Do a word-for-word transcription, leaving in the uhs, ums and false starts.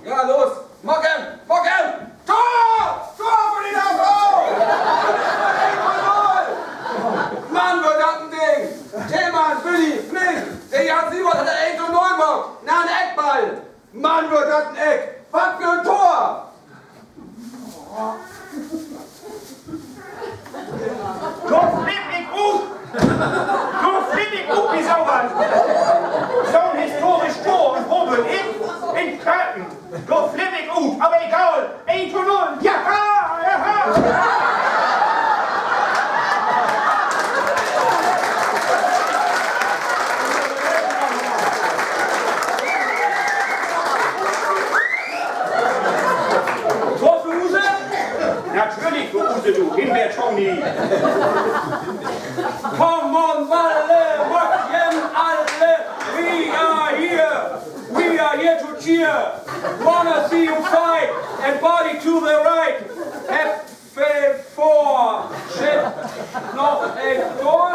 Ja, los, maak em, maak em! Tor! Tor för de H S V! Mann, weer dat en Ding! Tillmann, Willi, Flink, de Jan Siewert hett dat een to null maakt, na en Eckball! Mann, weer dat en Eck! Wat för en Tor! Dor flipp ik ut! Dor flipp ik ut bi so wat! So'n historisch Tor, un wo bün ik? In Köpen! Dor flipp ik ut, aver egal! Een to null! Ja! Ja! Tor för use? Natürlich för use, du Himbeer-Toni. Come on, Malle, maak em alle. We are here. We are here to cheer. Wanna see you fight and party to the right. Have faith for shit. Noch een Tor.